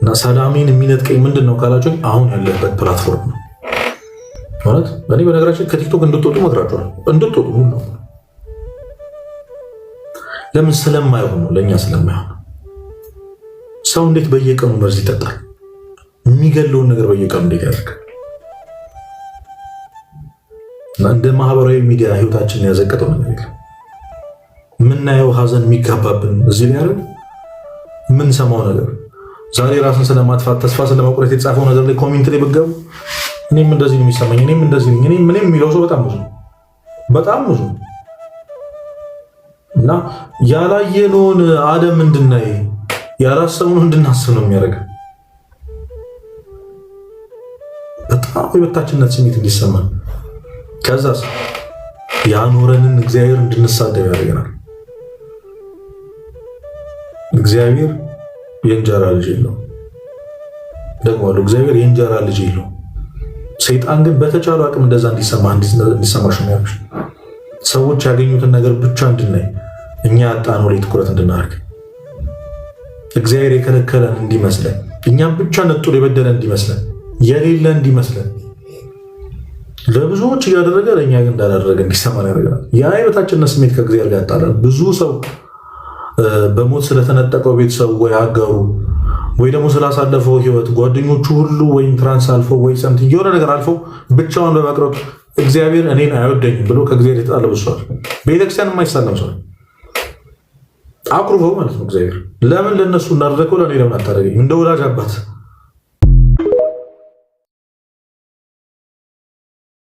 እና ሰላሜን የሚነጥቀኝ ምንድን ነው ካላችሁ አሁን ያለበት platform ነው። ማለት እኔ በነገራችን ከቲክቶክ እንድትወጡ እመክራችኋለሁ። እንድትወጡ ሁሉ። ለምን? ስለማይሆን ነው፣ ለእኛ ስለማይሆን። ሰው እንዴት በየቀኑ መርዝ ይጠጣል? የሚገለውን ነገር በየቀኑ እንዴት ያደርጋል? እንደ ማህበራዊ ሚዲያ ህይወታችንን ያዘቀጠው ነገር የለም። የምናየው ሀዘን የሚጋባብን እዚህ ላይ አይደል? የምንሰማው ነገር፣ ዛሬ ራስን ስለማጥፋት፣ ተስፋ ስለመቁረጥ የተጻፈው ነገር ላይ comment ላይ ብትገቡ እኔም እንደዚህ ነው የሚሰማኝ፣ እኔም እንደዚህ ነኝ፣ እኔም እኔም የሚለው ሰው በጣም ብዙ፣ በጣም ብዙ። እና ያላየነውን ዓለም እንድናይ፣ ያላሰብነውን እንድናስብ ነው የሚያደርገው። በጣም የበታችነት ስሜት እንዲሰማን፣ ከዛስ ያኖረንን እግዚአብሔር እንድንሳደብ ያደርገናል። እግዚአብሔር የእንጀራ ልጅ የለውም። ደግሞ እግዚአብሔር የእንጀራ ልጅ የለውም። ሰይጣን ግን በተቻለው አቅም እንደዛ እንዲሰማሽ ነው የሚያደርግሽ። ሰዎች ያገኙትን ነገር ብቻ እንድናይ፣ እኛ ያጣነው ላይ ትኩረት እንድናደርግ፣ እግዚአብሔር የከለከለን እንዲመስለን፣ እኛም ብቻ ነጥሎ የበደለ እንዲመስለን፣ የሌለ እንዲመስለን፣ ለብዙዎች እያደረገ ለእኛ ግን እንዳላደረገ እንዲሰማን ያደርገናል። ያ የበታችነት ስሜት ከእግዚአብሔር ጋር ያጣላል። ብዙ ሰው በሞት ስለተነጠቀው ቤተሰቡ ወይ አጋሩ ወይ ደግሞ ስላሳለፈው ህይወት፣ ጓደኞቹ ሁሉ ወይ entrance አልፈው ወይ something የሆነ ነገር አልፈው ብቻውን በመቅረቱ እግዚአብሔር እኔን አይወደኝም ብሎ ከእግዚአብሔር የተጣለ ብዙ ሰው፣ ቤተክርስቲያን የማይሳለም ሰው አኩርፈው ማለት ነው። እግዚአብሔር ለምን ለእነሱ እንዳደረገው ለእኔ ለምን አታደርገኝም? እንደ ወላጅ አባት